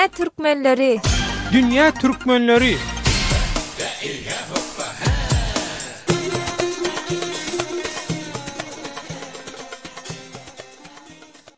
Dünýä türkmenleri! Dünýä türkmenleri!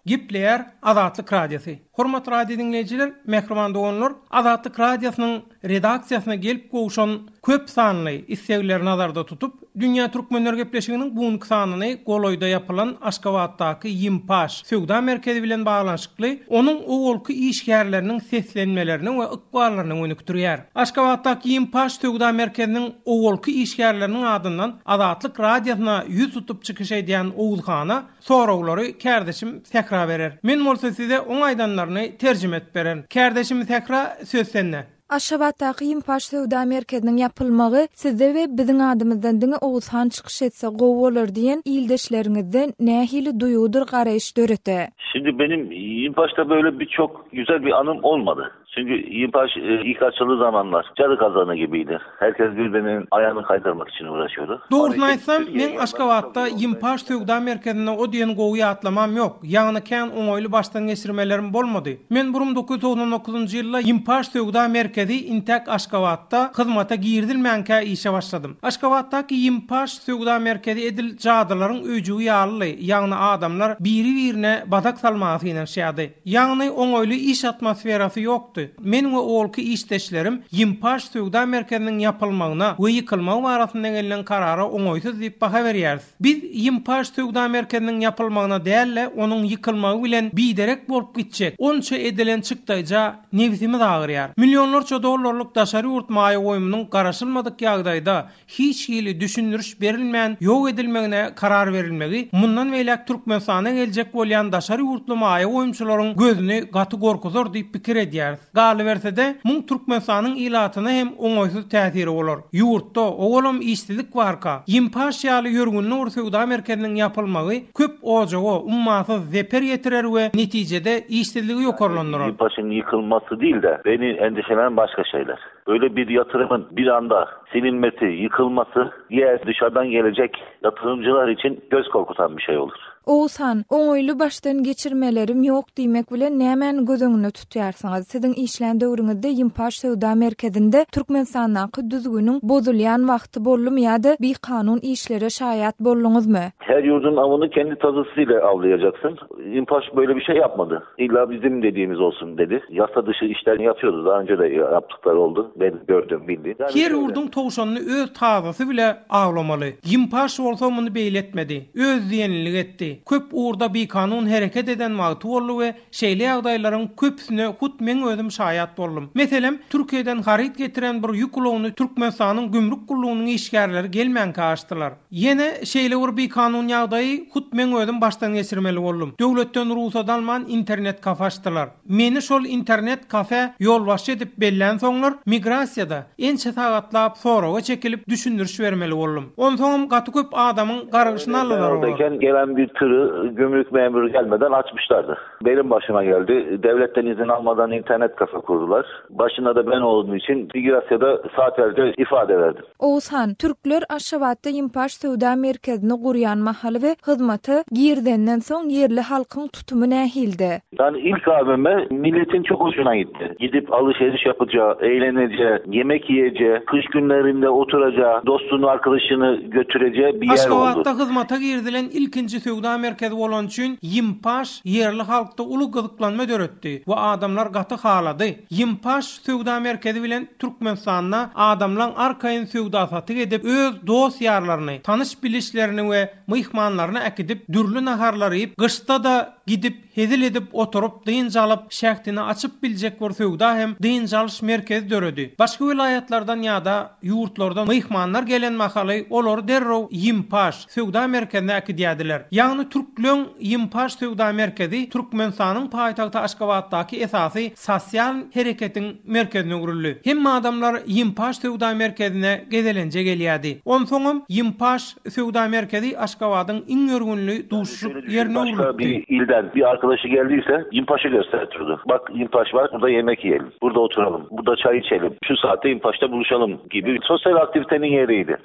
Gepleýär Azatlyk Radiosy. Hormatly radio diňleýjiler, mähriban doganlar, Azatlyk Radiosynyň redaksiýasyna gelip gowşan köp sanly islegleri nazarda tutup, Dünýä Türkmenleri gepleşiginiň bu günki sanyny golaýda ýapylan Aşgabatdaky Ýimpaş söwda merkezi bilen baglanyşykly onuň owalky işgärleriniň seslenmelerine we ykballaryna gönükdirýär. Aşgabatdaky Ýimpaş söwda merkeziniň owalky işgärleriniň adyndan Azatlyk Radiosyna ýüz tutup çykyş edýän Oguzhana Soraglary kärdeşim Sähra berer. Men bolsa size oň aýdanlaryny terjime edip bererin. Kärdeşim Sähra, söz sende. Aşgabatdaky Ýimpaş söwda merkeziniň ýapylmagy sizde we biziň adymyzdan diňe Oguzhan çykyş etse gowy bolar diýen ildeşleriňizde nähili duýgudyr garaýyş döretdi? Şimdi benim Yimpaş'ta böyle bir çok güzel bir anım olmadı. Çünkü Yimpaş ilk açıldığı zamanlar cadı kazanı gibiydi. Herkes birbirinin ayağını kaydırmak için uğraşıyordu. Dogrusyny aýtsam, meň Aşgabatda Ýimpaş söwda merkezinde o diýen gowy ýatlamam ýok. Ýagny kän oňaýly başdan geçirmelerim bolmady. Men 1999-njy ýylda Ýimpaş söwda merkezi intäk Aşgabatda hyzmata girizilmänkä işe başladym. Aşgabatdaky Ýimpaş söwda merkezi edil jadylaryň öýjügi ýalydy, ýagny adamlar biri-birine badak salmaga synanyşýardy. Ýagny oňaýly iş atmosferasy ýokdy. Men we owalky işdeşlerim Ýimpaş söwda merkeziniň ýapylmagyna we ýykylmagy barasynda gelnen karara oňaýsyz diýip baha berýäris. Biz Ýimpaş söwda merkeziniň ýapylmagyna däl-de, onuň ýykylmagy bilen biderek bolup gitjek onça edilen çykdaýja nebsimiz agyrýar. Millionlarça dollarlyk daşary ýurt maýa goýumynyň garaşylmadyk ýagdaýda hiç hili düşündiriş berilmän ýok edilmegine karar berilmegi mundan beýläk Türkmenistana geljek bolýan daşary ýurtly maýa goýumçylaryň gözüni gaty gorkuzar diýip pikir edýäris. Galyberse-de, muň Türkmenistanyň ilatyna hem oňaýsyz täsiri bolar. Ýurtda, owalam işsizlik barka, Ýimpaş ýaly ýörgünli bir söwda merkeziniň ýapylmagy köp ojaga ummasyz zeper ýetirer we netijede işsizligi ýokarlandyrar. Ýimpaşyň ýykylmasy değil-de, beni endişelenen başga şeyler. Böyle bir yatırımın bir anda silinmesi, yıkılması diğer dışarıdan gelecek yatırımcılar için göz korkutan bir şey olur. Oguzhan, oňaýly başdan geçirmelerim ýok diýmek bilen nämäni göz öňünde tutýarsyňyz? Siziň işlän döwrüňizde Ýimpaş söwda merkezinde Türkmenistandaky düzgüniň bozulýan wagty boldumy ýa-da bikanun işlere şaýat bolduňyzmy? Her yurdun avını kendi tazısıyla avlayacaksın. Ýimpaş böyle bir şey yapmadı. İlla bizim dediğimiz olsun dedi. Yasa dışı işler yapıyordu. Daha önce de yaptıkları oldu. Ben gördüm, bildim. Her ýurduň towşanyny öz tazysy bile awlamaly. Ýimpaş bolsa muny beýle etmedi. Öz diýenlilik etdi. Köp ugurda bikanun hereket eden wagty boldy we şeýle ýagdaýlaryň köpüsine hut meň özüm şaýat boldum. Meselem, Türkiýeden haryt getiren bir ýük ulagyny Türkmenistanyň gümrük gullugynyň işgärleri gelmänkä açdylar. Ýene şeýle bir bikanun ýagdaýy hut meň özüm başdan geçirmeli boldum. Döwletden rugsat alman internet kafe açdylar. Meni şol internet kafä ýolbaşçy edip bellänsoňlar migrasiýada ençe sagatlap soraga çekilip düşündiriş bermeli boldum. Onsoňam gaty köp adamyň gargyşyny aldylar olar. Oradayken gelen bir tırı gümrük memuru gelmeden açmışlardı. Benim başıma geldi. Devletten izin almadan internet kafe kurdular. Başında da ben olduğum için migrasyada saatlerce ifade verdim. Oguzhan, türkler Aşgabatda Ýimpaş söwda merkezini gurýan mahaly we hyzmata girizenden soň ýerli halkyň tutumy nähildi? Yani ilk AVM milletin çok hoşuna gitti. Gidip alışveriş yapacağı, eğleneceği, yemek yiyeceği, kış günlerinde oturacağı, dostunu, arkadaşını götüreceği bir yer oldu. Aşgabatda hyzmata girizilen ilkinji söwda merkezi bolany üçin Ýimpaş ýerli halkda uly gyzyklanma döretdi we adamlar gaty halady. Ýimpaş söwda merkezi bilen Türkmenistanda adamlaň arkaýyn söwda-satyk edip, öz dost-ýarlaryny, tanyş-bilişlerini we myhmanlaryny äkidip, dürli naharlar iýip, gyşda-da gidip hezil edip oturyp dynç alyp, şähdini açyp biljek bir söwda hem dynç alyş merkezi döredi. Başga welaýatlardan ýa-da ýurtlardan myhmanlar gelen mahaly olary derrew Ýimpaş söwda merkezine äkidýärdiler. Ýagny türkleň Ýimpaş söwda merkezi Türkmenistanyň paýtagty Aşgabatdaky esasy sosial hereketiň merkezine öwrüldi. Hemme adamlar Ýimpaş söwda merkezine gezelenje gelýärdi. Onsoňam Ýimpaş söwda merkezi Aşgabadyň iň ýörgünli duşuşyk ýerine Başka öwrülipdi. bir ilden bir arkadaşı geldiyse Yimpaş'ı göstertirdi. Bak Yimpaş var, burada yemek yiyelim, burada oturalım, burada çay içelim, şu saatte Yimpaş'ta buluşalım gibi sosyal aktivitenin yeriydi.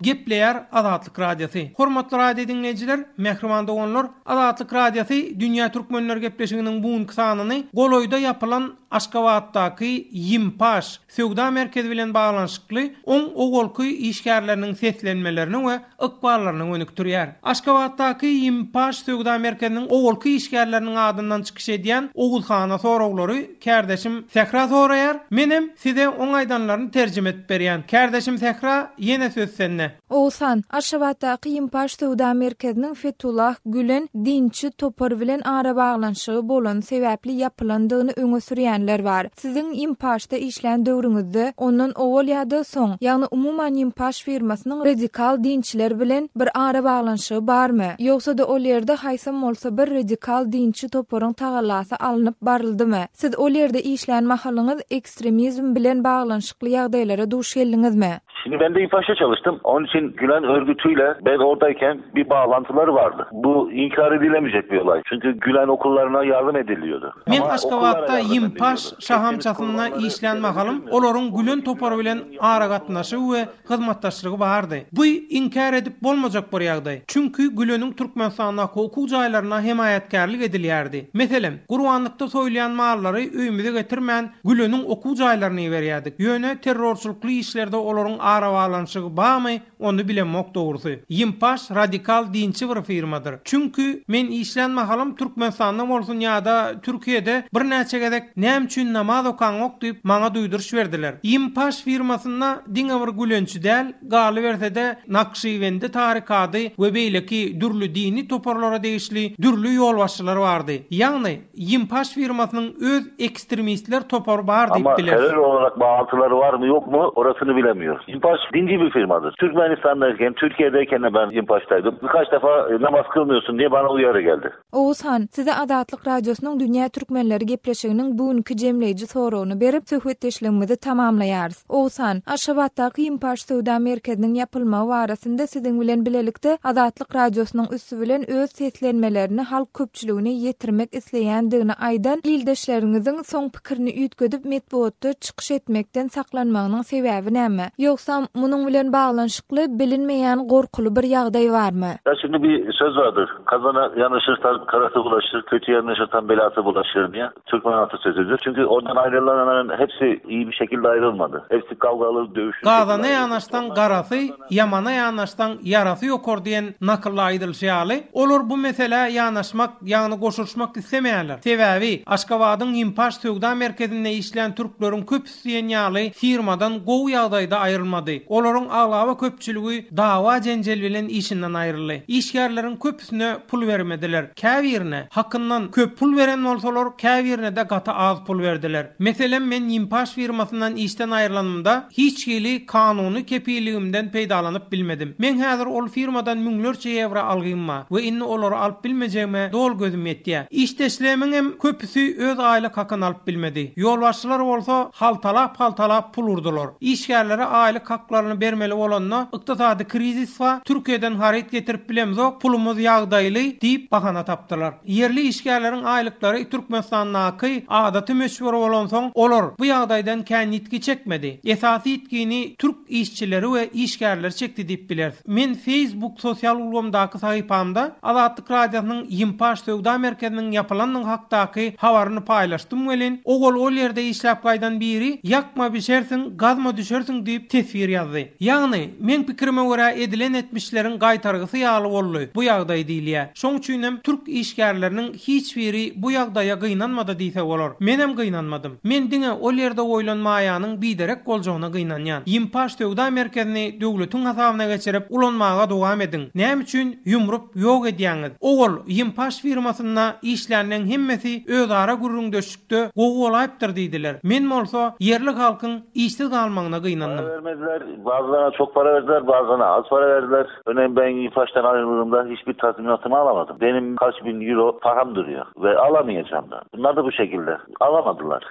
Gepleýär Azatlyk Radiosy. Hormatly radio diňleýjiler, mähriban doganlar, Azatlyk Radiosy Dünýä Türkmenleri gepleşiginiň bu günki sanyny golaýda ýapylan Aşgabatdaky Ýimpaş söwda merkezi bilen baglanyşykly oň owalky işgärleriniň seslenmelerini we ykballaryna gönükdirýär. Aşgabatdaky Ýimpaş söwda merkeziniň owalky işgärleriniň adyndan çykyş edýän Oguzhana soraglary kärdeşim Sähra soraýar, menem size oň aýdanlaryny terjime edip berýän. Kärdeşim Sähra, ýene söz sende. Oguzhan, Aşgabatdaky Ýimpaş söwda merkeziniň Fetullah Gülen dinçi topary bilen arabaglanyşygy bolany sebäpli ýapylandygyny öňe sürýänler bar. Siziň Ýimpaşda işlän döwrüňizde, ondan owal ýa-da soň, ýagny umuman Ýimpaş firmasynyň radikal dinçiler bilen bir arabaglanyşygy barmy? Ýogsa-da ol ýerde haýsam bolsa bir radikal dinçi toparyň tagallasy alnyp baryldymy? Siz ol ýerde işlän mahalyňyz ekstremizm bilen baglanyşykly ýagdaýlara duş geldiňizmi? Şimdi ben de İmpaş'ta çalıştım. Onun için Gülen örgütüyle ben oradayken bir bağlantıları vardı. Bu inkar edilemeyecek bir olay. Çünkü Gülen okullarına yardım ediliyordu. Men Aşgabatda Ýimpaş şahamçasynda işlän mahalym olaryň Gülen topary bilen aragatnaşygy we hyzmatdaşlygy bardy. Bu inkär edip bolmajak bir ýagdaý. Çünki Güleniň Türkmenistandaky okuw jaýlaryna hemaýatkärlik edilýärdi. Meselem, gurbanlykda soýulýan mallary öýümize getirmän, Güleniň okuw jaýlaryna iberýärdik. Ýöne terrorçylykly işlerde olaryň arabaglanyşygy barmy, ony bilemok dogrusy. Ýimpaş radikal dinçi bir firmadyr. Çünki men işlän mahalym Türkmenistanda bolsun ýa-da Türkiýede birnäçe gezek näme üçin namaz okaňok diýip maňa duýduryş berdiler. Ýimpaş firmasynda diňe bir gülençi däl, galyberse-de Nakşibendi tarikady we beýleki dürli dini toparlara degişli dürli ýolbaşçylar bardy. Ýagny Ýimpaş firmasynyň öz ekstremistler topary bar diýip Ama bileris. terör olarak bağlantıları var mı yok mu orasını bilemiyoruz. Yimpaş dinci bir firmadır. Türkmenistan'dayken, Türkiye'deyken de ben Yimpaş'taydım. Birkaç defa e, namaz kılmıyorsun diye bana uyarı geldi. Oguz han, size Azatlyk Radiosynyň Dünýä Türkmenleri gepleşiginiň bu günki jemleýji soragyny berip, söhbetdeşligimizi tamamlaýarys. Oguz han, Aşgabatdaky Ýimpaş söwda merkeziniň ýapylmagy barasynda siziň bilen bilelikde Azatlyk Radiosynyň üsti bilen öz seslenmelerini halk köpçüligine ýetirmek isleýändigini aýdan ildeşleriňiziň soň pikirini üýtgedip metbugatda çykyş etmekden saklanmagynyň sebäbi näme? Ýogsam, munuň bilen baglanyşykly bilinmeýän gorkuly bir ýagdaý barmy? Ýa şindi bir söz bardyr, Kazana ýanaşyrsaň karasy bulaşyr, kötüye ýanaşyrsaň belasy bulaşyr diýen. Türkmen atasözüdir. Çünki oradan aýrylanlaryň hepsi iyi bir şekilde aýrylmady. Hepsi kawgaly, döwüşli şekilde Gazana aýryldy. ýanaşsaň garasy, ýamana ýanaşsaň ýarasy ýokar diýen nakylda aýdylyşy ýaly, olar bu meselä ýanaşmak, ýagny goşulyşmak islemeýärler. Sebäbi, Aşgabadyň Ýimpaş söwda merkezinde işlän türkleriň köpüsi diýen ýaly firmadan gowy ýagdaýda aýrylmady. Olaryň aglaba köpçüligi dawa-jenjel bilen işinden aýryldy. Işgärleriň köpüsine pul bermediler. Käbirine hakyndan köp pul beren bolsalar, käbirine-de gaty az pul berdiler. Meselem, men Ýimpaş firmasyndan işden aýrylanymda, hiç hili kanuny kepilligimden peýdalanyp bilmedim. Meň häzir ol firmadan müňlerçe ýewro algym bar we indi olary alyp bilmejegime doly gözüm ýetýär. Işdeşlerimiňem köpüsi öz aýlyk hakyny alyp bilmedi. Ýolbaşçylar bolsa haltalap-haltalap pul urdular. Işgärlere aýlyk haklaryny bermeli bolanda, ykdysady krizis bar, Türkiýeden haryt getirip bilemzok, pulumyz ýagdaýly diýip bahana tapdylar. Ýerli işgärleriň aýlyklary Türkmenistandaky adaty möçber bolansoň, olar bu ýagdaýdan kän ýitgi çekmedi. Esasy ýitgini türk işçileri we işgärleri çekdi diýip bileris. Men Facebook sosial ulgamdaky sahypamda Azatlyk Radiosynyň Ýimpaş söwda merkeziniň ýapylandygy hakdaky habaryny paýlaşdym welin, owal ol ýerde işläp gaýdan biri Ýakma bişersiň, gazma düşersiň diýip teswir ýazdy. Ýagny, meň pikirime görä edilen etmişleriň gaýtargysy ýaly boldy bu ýagdaý diýilýär. Şoň üçinem türk işgärleriniň hiç biri bu ýagdaýa gynanmady diýse bolar. Menem gynanmadym. Men diňe ol ýerde goýlan maýanyň biderek boljagyna gynanýan. Ýimpaş söwda merkezini döwletiň hasabyna geçirip, ulanmaga dowam ediň. Näme üçin ýumrup ýok edýäňiz? Owal Ýimpaş firmasynda işlänleň hemmesi özara gürrüňdeşlikde gowy bolaýypdyr diýdiler. Men bolsa ýerli halkyň işsiz galmagyna gynandym. Para bermediler. Bazılarına çok para verdiler, bazılarına az para verdiler. Örneğin ben Yimpaş'tan ayrıldığımda hiçbir tazminatımı alamadım. Benim kaç bin euro param duruyor ve alamayacağım da. Bunlar da bu şekilde alamadılar.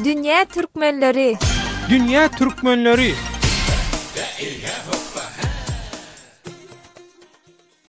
Dünýä türkmenleri. Dünýä türkmenleri.